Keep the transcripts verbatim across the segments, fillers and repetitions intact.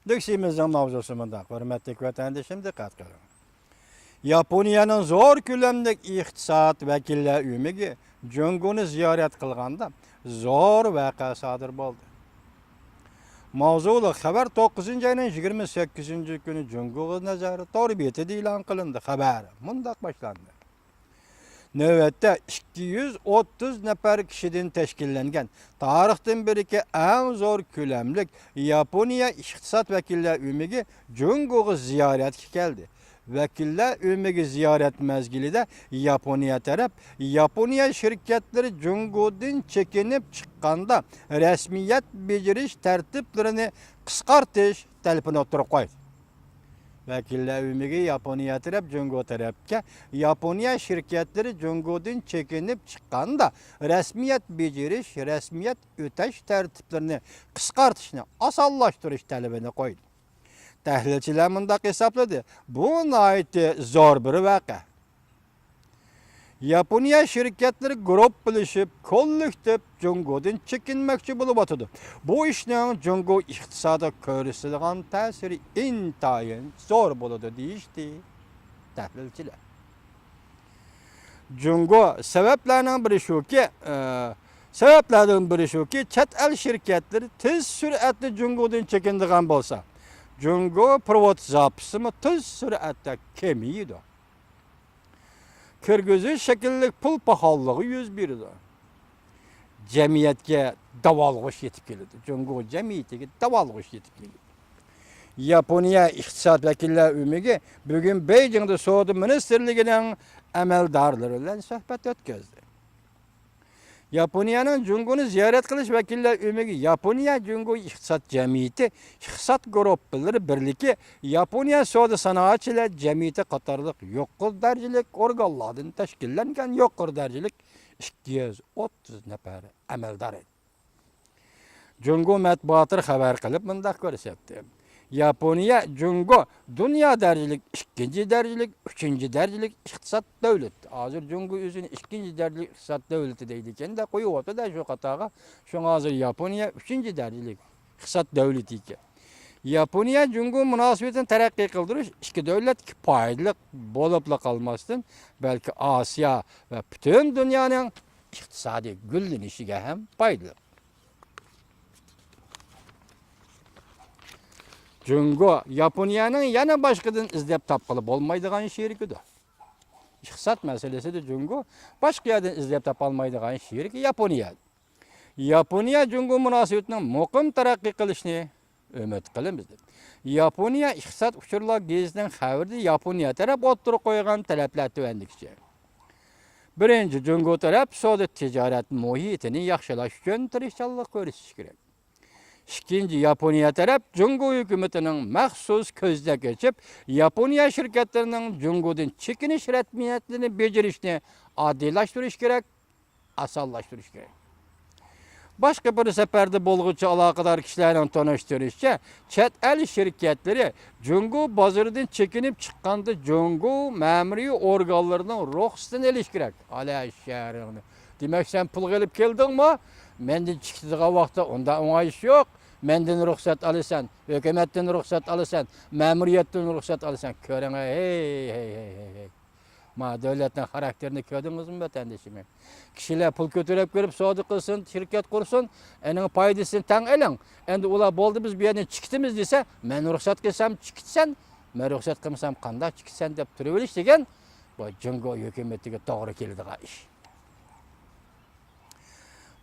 لېكسىيىمىزنىڭ ماۋزۇسى مۇنداق، ھۆرمەتلىك ۋەتەندىشىم، دىققەت قىلىڭ. ياپونىيەنىڭ زور كۆلەملىك ئىقتىساد ۋەكىللەر ئۆمىكى جۇڭگونى زىيارەت قىلغاندا زور ۋەقە سادىر بولدى. ماۋزۇلۇق خەۋەر توققۇزىنچى ئاينىڭ يىگىرمە سەككىزىنچى كۈنى جۇڭگوغا نەزەر تور بېتىدە ئېلان قىلىندى. خەۋەر مۇنداق باشلاندى. نۆۋەتتە ئىككى يۈز ئوتتۇز نەپەر كىشىدىن تەشكىللەنگەن تارىختىن بېرىكى ئەڭ زور كۆلەملىك ياپونىيە ئىقتىساد ۋەكىللەر ئۆمىكى جۇڭگوغا زىيارەتكە كەلدى. ۋەكىللەر ئۆمىكى زىيارەت مەزگىلىدە ياپونىيە تەرەپ ياپونىيە شىركەتلىرى جۇڭگودىن چېكىنىپ چىققاندا رەسمىيەت بېجىرىش تەرتىپلىرىنى قىسقارتىش تەلىپىنى ئوتتۇرىغا قويدى. ۋەكىللەر ئۆمىكى ياپونىيە تەرەپ جۇڭگو تەرەپكە ياپونىيە شىركەتلىرى جۇڭگودىن چېكىنىپ چىققاندا رەسمىيەت بېجىرىش، رەسمىيەت ئۆتەش تەرتىپلىرىنى قىسقارتىشنى ئاسانلاشتۇرۇش تەلىپىنى قويدى. تەھلىلچىلەر مۇنداق ھېسابلىدى، بۇ ناھايىتى زور بىر ۋەقە. ياپونىيە شىركەتلىرى گۇرۇپپىلىشىپ، كوللېكتىپ جۇڭگودىن چېكىنمەكچى بولۇۋاتىدۇ. بۇ ئىشنىڭ جۇڭگو ئىقتىسادىغا كۆرسىتىدىغان تەسىرى ئىنتايىن زور بولىدۇ، دېيىشتى تەھلىلچىلەر. جۇڭگو سەۋەبلەرنىڭ بىرى شۇكى، ئە، سەۋەبلەردىن بىرى شۇكى، چەت ئەل شىركەتلىرى تېز سۈرئەتتە جۇڭگودىن چېكىنىدىغان بولسا، جۇڭگو پېرېۋوت زاپىسىمۇ تېز سۈرئەتتە كېمىيىدۇ. كىرگۈزۈش شەكىللىك پۇل پاخاللىقى يۈز بېرىدۇ. جەمئىيەتكە داۋالغۇش يېتىپ كېلىدۇ. جۇڭگو جەمئىيىتىگە داۋالغۇش يېتىپ كېلىدۇ. ياپونىيە ئىقتىساد ۋەكىللەر ئۆمىكى بۈگۈن بېيجىڭدا سودا مىنىستىرلىكىنىڭ ئەمەلدارلىرى بىلەن سۆھبەت ئۆتكۈزدى. ياپونىيەنىڭ جۇڭگونى زىيارەت قىلىش ۋەكىللەر ئۆمىكى ياپونىيە جۇڭگو ئىقتىساد جەمئىيىتى، ئىقتىساد گۇرۇپپىلىرى بىرلىكى، ياپونىيە سودا سانائەتچىلەر جەمئىيىتى قاتارلىق يۇقىرى دەرىجىلىك ئورگانلاردىن تەشكىللەنگەن يۇقىرى دەرىجىلىك ئىككى يۈز ئوتتۇز نەپەر ئەمەلدار ئىدى. جۇڭگو مەتبۇئاتلىرى خەۋەر قىلىپ مۇنداق كۆرسەتتى. ياپونىيە جۇڭگو دۇنيا دەرىجىلىك ئىككىنچى دەرىجىلىك، ئۈچىنچى دەرىجىلىك ئىقتىساد دۆلىتى. ھازىر جۇڭگو ئۆزىنى ئىككىنچى دەرىجىلىك ئىقتىساد دۆلىتى دەيدىكەن-دە، قويۇۋاتىدۇ شۇ قاتارغا. شۇڭا ھازىر ياپونىيە ئۈچىنچى دەرىجىلىك ئىقتىساد دۆلىتى ئىكەن. ياپونىيە جۇڭگو مۇناسىۋىتىنى تەرەققىي قىلدۇرۇش ئىككى دۆلەتكە پايدىلىق بولۇپلا قالماستىن، بەلكى ئاسىيا ۋە پۈتۈن دۇنيانىڭ ئىقتىسادىي گۈللىنىشىگە ھەم پايدىلىق. جۇڭگو ياپونىيەنىڭ يەنە باشقىدىن ئىزدەپ تاپقىلى بولمايدىغان شېرىكىدۇر. ئىقتىساد مەسىلىسىدە جۇڭگو باشقا يەردىن ئىزدەپ تاپالمايدىغان شېرىكى ياپونىيە. ياپونىيە جۇڭگو مۇناسىۋىتىنىڭ مۇقىم تەرەققىي قىلىشىنى ئۈمىد قىلىمىز، دېدى. ياپونىيە ئىقتىساد ئۇچۇرلار گېزىتىنىڭ خەۋىرىدە ياپونىيە تەرەپ ئوتتۇرىغا قويغان تەلەپلەر تۆۋەندىكىچە. بىرىنچى، جۇڭگو تەرەپ سودا تىجارەت مۇھىتىنى ياخشىلاش ئۈچۈن تىرىشچانلىق كۆرسىتىشى كېرەك. ئىككىنچى، ياپونىيە تەرەپ جۇڭگو ھۆكۈمىتىنىڭ مەخسۇس كۆزنەك ئېچىپ، ياپونىيە شىركەتلىرىنىڭ جۇڭگودىن چېكىنىش رەسمىيەتلىرىنى بېجىرىشنى ئاددىيلاشتۇرۇش كېرەك، ئاسانلاشتۇرۇش كېرەك. باشقا بىر سەپەردە بولغۇچە ئالاقىدار كىشىلەرنىڭ تونۇشتۇرۇشىچە، چەت ئەل شىركەتلىرى جۇڭگو بازىرىدىن چېكىنىپ چىققاندا جۇڭگو مەمۇرىي ئورگانلىرىنىڭ رۇخسىتىنى ئېلىش كېرەك. ئالە شەھىرىڭنى. دېمەك، سەن پۇلغا ئېلىپ كەلدىڭمۇ؟ مەندىن چىقىدىغان ۋاقىتتا ئۇنداق ئوڭايىش يوق. مەندىن رۇخسەت ئالىسەن، ھۆكۈمەتتىن رۇخسەت ئالىسەن، مەمۇرىيەتتىن رۇخسەت ئالىسەن. كۆرۈڭە، ھەي، ھەي، ھەي، ھەي، ھەي. ما دۆلەتنىڭ خاراكتېرىنى كۆردىڭىزمۇ، ۋەتەندىشىم؟ كىشىلەر پۇل كۆتۈرۈپ كىرىپ سودا قىلسۇن، شىركەت قۇرسۇن، ئېنىڭ پايدىسىنى تەڭ ئېلىڭ. ئەمدى ئۇلار بولدى، بىز بۇ يەردىن چىقىتىمىز دېسە، مەن رۇخسەت قىلسام چىقىتسەن، مەن رۇخسەت قىلمىسام قانداق چىقىتسەن دەپ تۇرۇۋېلىش دېگەن بۇ جۇڭگو ھۆكۈمىتىگە توغرا كېلىدىغان ئىش.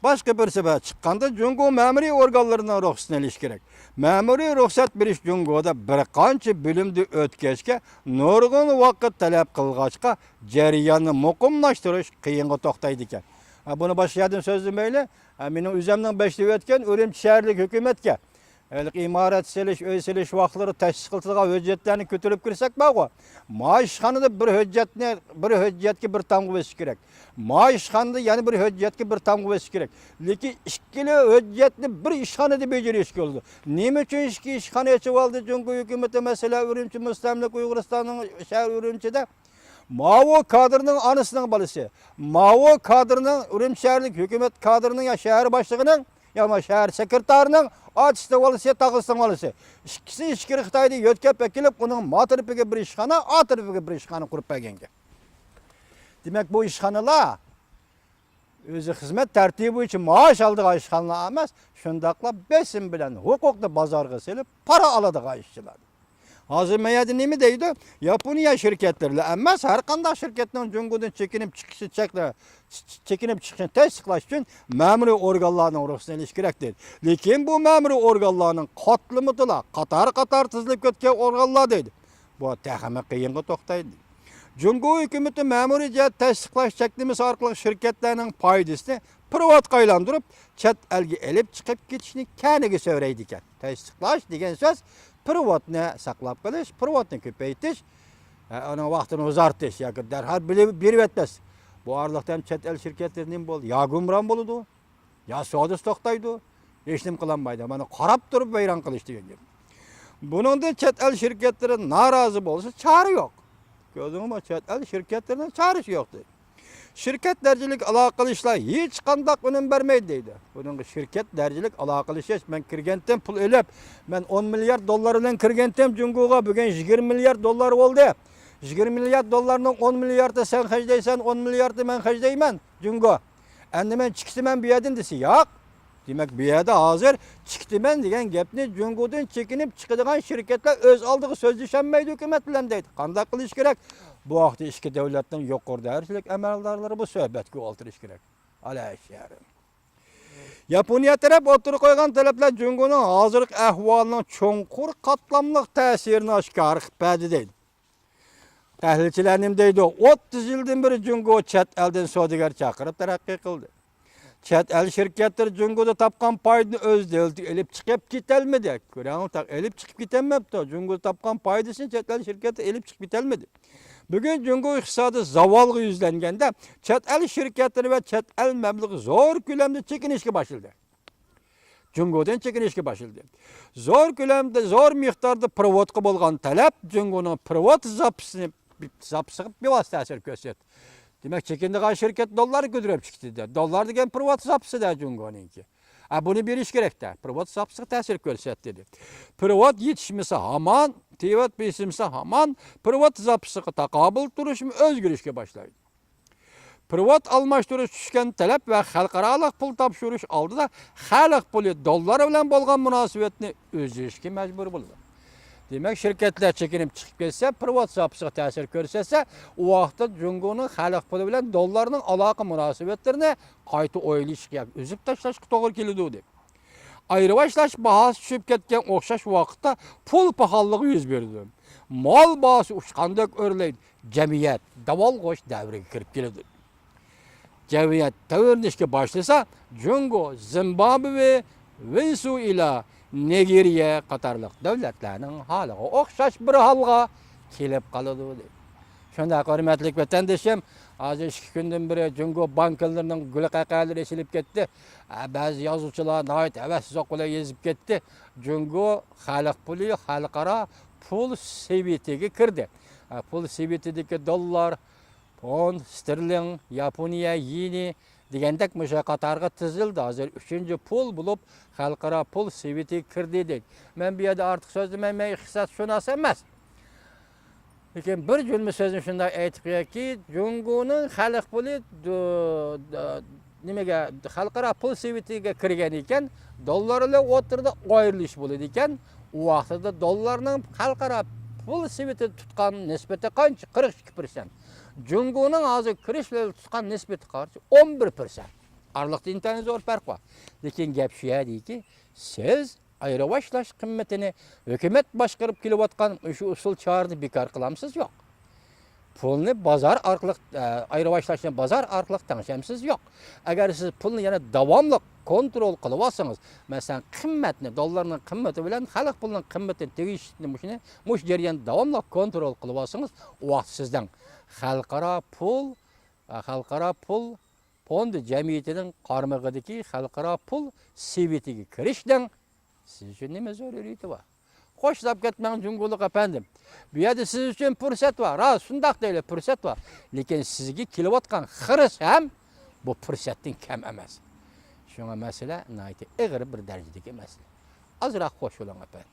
باشقا بىر سەۋەب چىققاندا، جۇڭگو مەمۇرىي ئورگانلىرىنىڭ رۇخسىتىنى ئېلىش كېرەك. مەمۇرىي رۇخسەت بېرىش جۇڭگودا بىر قانچە بۆلۈمدە ئۆتكەچكە، نۇرغۇن ۋاقىت تەلەپ قىلغاچقا، جەرياننى مۇقىملاشتۇرۇش قىيىنغا توختايدىكەن. ھە، بۇنى باشقا يەردىن سۆزلىمەيلى. ھە، مېنىڭ ئۆزۈمنىڭ بېشىدا ئۆتكەن ئۈرۈمچى شەھەرلىك ھۆكۈمەتكە ھېلىقى ئىمارەت سېلىش، ئۆي سېلىش ۋاقىتلىرى تەسىس قىلىدىغان ھۆججەتلەرنى كۆتۈرۈپ كىرسەك بارغۇ، ما ئىشخانىدا بىر ھۆججەتنى، بىر ھۆججەتكە بىر تامغا بېسىش كېرەك. ما ئىشخانىدا يەنە بىر ھۆججەتكە بىر تامغا بېسىش كېرەك. لېكىن ئىككىلا ھۆججەتنى بىر ئىشخانىدا بېجىرىشكە بولىدۇ. نېمە ئۈچۈن ئىككى ئىشخانا ئېچىۋالدى جۇڭگو ھۆكۈمىتى؟ مەسىلەن، ئۈرۈمچى مۇستەملىكە ئۇيغۇرىستاننىڭ شەھىرى ئۈرۈمچىدە ماۋۇ كادىرنىڭ ئانىسىنىڭ بالىسى، ماۋۇ كادىرنىڭ، ئۈرۈمچى شەھەرلىك ھۆكۈمەت كادىرىنىڭ يا شەھەر باشلىقىنىڭ يامان شەھەر سېكرېتارىنىڭ ئاچىسىنىڭ بالىسى، تاغىسىنىڭ بالىسى. ئىككىسى ئىچكىرى خىتايدىن يۆتكەپ ئەكېلىپ، ئۇنىڭ ما تەرىپىگە بىر ئىشخانا، ئا تەرىپىگە بىر ئىشخانا قۇرۇپ بەرگەنكەن. دېمەك، بۇ ئىشخانىلار ئۆزى خىزمەت تەرتىپى بويىچە مائاش ئالىدىغان ئىشخانىلار ئەمەس، شۇنداقلا بېسىم بىلەن ھوقۇقنى بازارغا سېلىپ، پارا ئالىدىغان ئىشچىلار. ھازىر ما يەردە نېمە دەيدۇ؟ ياپونىيە شىركەتلىرىلا ئەمەس، ھەر قانداق شىركەتنىڭ جۇڭگودىن چېكىنىپ چىقىشى چەكلە-، چېكىنىپ چىقىشىنى تەستىقلاش ئۈچۈن مەمۇرىي ئورگانلارنىڭ رۇخسىتىنى ئېلىش كېرەك دەيدۇ. لېكىن بۇ مەمۇرىي ئورگانلارنىڭ قاتلىمىدىلا قاتار-قاتار تىزىلىپ كەتكەن ئورگانلار دەيدۇ. بۇ تېخىمۇ قىيىنغا توختايدۇ. جۇڭگو ھۆكۈمىتى مەمۇرىي جەھەت تەستىقلاش چەكلىمىسى ئارقىلىق شىركەتلەرنىڭ پايدىسىنى پېرېۋوتقا ئايلاندۇرۇپ، چەت ئەلگە ئېلىپ چىقىپ كېتىشنى كەينىگە سۆرەيدىكەن. تەستىقلاش دېگەن سۆز پېرېۋوتنى ساقلاپ قېلىش، پېرېۋوتنى كۆپەيتىش، ھە، ئۇنىڭ ۋاقتىنى ئۇزارتىش ياكى دەرھال بېرىپ-، بېرىۋەتمەس. بۇ ئارىلىقتا ھەم چەت ئەل شىركەتلىرى نېمە بولدى؟ يا گۇمران بولىدۇ، يا سودىسى توختايدۇ، ھېچنېمە قىلالمايدۇ. مانا قاراپ تۇرۇپ ۋەيران قىلىش دېگەن گەپ. بۇنىڭدىن چەت ئەل شىركەتلىرى نارازى بولسا چارە يوق. كۆردۈڭمۇ؟ چەت ئەل شىركەتلىرىنىڭ چارىسى يوق دەيدۇ. شىركەت دەرىجىلىك ئالاقىلىشىشلار ھېچقانداق ئۈنۈم بەرمەيدۇ دەيدۇ. بۇنىڭغا شىركەت دەرىجىلىك ئالاقىلىشىش، مەن كىرگەنتىم پۇل ئېلىپ، مەن ئون مىليارد دوللار بىلەن كىرگەنتىم جۇڭگوغا، بۈگۈن يىگىرمە مىليارد دوللار بولدى. يىگىرمە مىليارد دوللارنىڭ ئون مىلياردى سەن خەجلەيسەن، ئون مىلياردى مەن خەجلەيمەن، جۇڭگو. ئەمدى مەن چىقىسىمەن بۇ يەردىن دېسە، ياق. دېمەك، بۇ يەردە ھازىر چىقىمەن دېگەن گەپنى جۇڭگودىن چېكىنىپ چىقىدىغان شىركەتلەر ئۆز ئالدىغا سۆزلىشەلمەيدۇ ھۆكۈمەت بىلەن دەيدۇ. قانداق قىلىش كېرەك؟ بۇ ھەقتە ئىككى دۆلەتنىڭ يۇقىرى دەرىجىلىك ئەمەلدارلىرى بۇ سۆھبەتكە ئولتۇرۇش كېرەك. ئالاھىدە شەھىرى. ياپونىيە تەرەپ ئوتتۇرىغا قويغان تەلەپلەر جۇڭگونىڭ ھازىرقى ئەھۋالىنىڭ چوڭقۇر قاتلاملىق تەسىرىنى ئاشكارا قىلىپ بەردى دەيدۇ. تەھلىلچىلەر نېمە دەيدۇ؟ ئوتتۇز يىلدىن بېرى جۇڭگو چەت ئەلدىن سودىگەر چاقىرىپ تەرەققىي قىلدى. چەت ئەل شىركەتلىرى جۇڭگودا تاپقان پايدىنى ئۆز دۆلىتىگە ئېلىپ چىقىپ كېتەلمىدى. كۆرۈڭ، تاق ئېلىپ چىقىپ كېتەلمەپتۇ. جۇڭگودا تاپقان پايدىسىنى چەت ئەل شىركەتلىرى ئېلىپ چىقىپ كېتەلمىدى. بۈگۈن جۇڭگو ئىقتىسادى زاۋالغا يۈزلەنگەندە، چەت ئەل شىركەتلىرى ۋە چەت ئەل مەبلىغى زور كۆلەمدە چېكىنىشكە باشلىدى. جۇڭگودىن چېكىنىشكە باشلىدى. زور كۆلەمدە، زور مىقداردا پېرېۋوتقا بولغان تەلەپ جۇڭگونىڭ پېرېۋوت زاپىسىنى، زاپىسىغا بىۋاسىتە تەسىر كۆرسەتتى. دېمەك، چېكىنىدىغان شىركەت دوللارنى كۆتۈرۈپ چىقتى. دوللار دېگەن پېرېۋوت زاپىسى-دە جۇڭگونىڭكى. ھە، بۇنى بېرىش كېرەك-دە. پېرېۋوت زاپىسىغا تەسىر كۆرسەتتى دېدى. پېرېۋوت يېتىشمىسە ھامان، تېۋەت بېسىمسا ھامان، پېرېۋوت زاپىسىغا تاقابىل تۇرۇشمۇ ئۆزگىرىشكە باشلايدۇ. پېرېۋوت ئالماشتۇرۇش، چۈشكەن تەلەپ ۋە خەلقئارالىق پۇل تاپشۇرۇش ئالدىدا خەلق پۇلى دوللار بىلەن بولغان مۇناسىۋەتنى ئۈزۈشكە مەجبۇر بولىدۇ. دېمەك، شىركەتلەر چېكىنىپ چىقىپ كەتسە، پېرېۋوت زاپىسىغا تەسىر كۆرسەتسە، ئۇ ۋاقىتتا جۇڭگونىڭ خەلق پۇلى بىلەن دوللارنىڭ ئالاقە مۇناسىۋەتلىرىنى قايتا ئويلىشىشقا ياكى ئۈزۈپ تاشلاشقا توغرا كېلىدۇ، دەپ. ئايرىۋاشلاش باھاسى چۈشۈپ كەتكەن ئوخشاش ۋاقىتتا پۇل پاخاللىقى يۈز بېرىدۇ. مال باھاسى ئۇچقاندەك ئۆرلەيدۇ. جەمئىيەت داۋالغۇش دەۋرىگە كىرىپ كېلىدۇ. جەمئىيەت تەۋرىنىشكە باشلىسا، جۇڭگو، زىمبابۋې، ۋېنېسۇئېلا، نىگېرىيە قاتارلىق دۆلەتلەرنىڭ ھالىغا ئوخشاش بىر ھالغا كېلىپ قالىدۇ، دەيدۇ. شۇنداق، ھۆرمەتلىك ۋەتەندىشىم، ھازىر ئىككى كۈندىن بېرى جۇڭگو بانكىلىرىنىڭ گۈلقەقەلىرى ئېچىلىپ كەتتى. ھە، بەزى يازغۇچىلار ناھايىتى ھەۋەسلىك بىلەن يېزىپ كەتتى. جۇڭگو خەلق پۇلى خەلقئارا پۇل سېۋىتىگە كىردى. ھە، پۇل سېۋىتىدىكى دوللار، پوند، ستېرلىڭ، ياپونىيە يېنى دېگەندەك مۇشۇ قاتارغا تىزىلدى. ھازىر ئۈچىنچى پۇل بولۇپ خەلقئارا پۇل سېۋىتىگە كىردى، دەيدۇ. مەن بۇ يەردە ئارتۇق سۆزلىمەيمەن، مەن ئىقتىسادشۇناس ئەمەس. لېكىن بىر جۈملە سۆزنى شۇنداق ئېيتىپ قويايكى، جۇڭگونىڭ خەلق پۇلى دۇ-، دۇ-، نېمىگە، خەلقئارا پۇل سېۋىتىگە كىرگەن ئىكەن، دوللار بىلەن ئوتتۇرىدا ئايرىلىش بولىدىكەن، ئۇ ۋاقتىدا دوللارنىڭ خەلقئارا پۇل سېۋىتىدە تۇتقان نىسبىتى قانچە؟ قىرىق ئىككى پىرسەنت. جۇڭگونىڭ ھازىر كىرىش بىلەن تۇتقان نىسبىتى قانچە؟ ئون بىر پىرسەنت. ئارىلىقتا ئىنتايىن زور پەرق بار. لېكىن گەپ شۇ يەردىكى، سىز ئايرىۋاشلاش قىممىتىنى ھۆكۈمەت باشقۇرۇپ كېلىۋاتقان مۇشۇ ئۇسۇل چارىنى بىكار قىلامسىز؟ يوق. پۇلنى بازار ئارقىلىق، ئە، ئايرىۋاشلاشنى بازار ئارقىلىق تەڭشەمسىز؟ يوق. ئەگەر سىز پۇلنى يەنە داۋاملىق كونترول قىلىۋالسىڭىز، مەسىلەن، قىممەتنى، دوللارنىڭ قىممىتى بىلەن خەلق پۇلىنىڭ قىممىتىنى تېگىشىشنى، مۇشۇنى، مۇشۇ جەرياندا داۋاملىق كونترول قىلىۋالسىڭىز، ئۇ ۋاقىت سىزنىڭ خەلقئارا پۇل، ئە، خەلقئارا پۇل فوندى جەمئىيىتىنىڭ قارمىقىدىكى خەلقئارا پۇل سېۋىتىگە كىرىشنىڭ سىز ئۈچۈن نېمە زۆرۈرىيىتى بار؟ خوش، ئۇزاپ كەتمەڭ، جۇڭگولۇق ئەپەندىم. بۇ يەردە سىز ئۈچۈن پۇرسەت بار. راست، شۇنداق دەيلى، پۇرسەت بار. لېكىن سىزگە كېلىۋاتقان خىرىس ھەم بۇ پۇرسەتتىن كەم ئەمەس. شۇڭا مەسىلە ناھايىتى ئېغىر بىر دەرىجىدىكى مەسىلە. ئازراق خوش بولۇڭ، ئەپەندىم.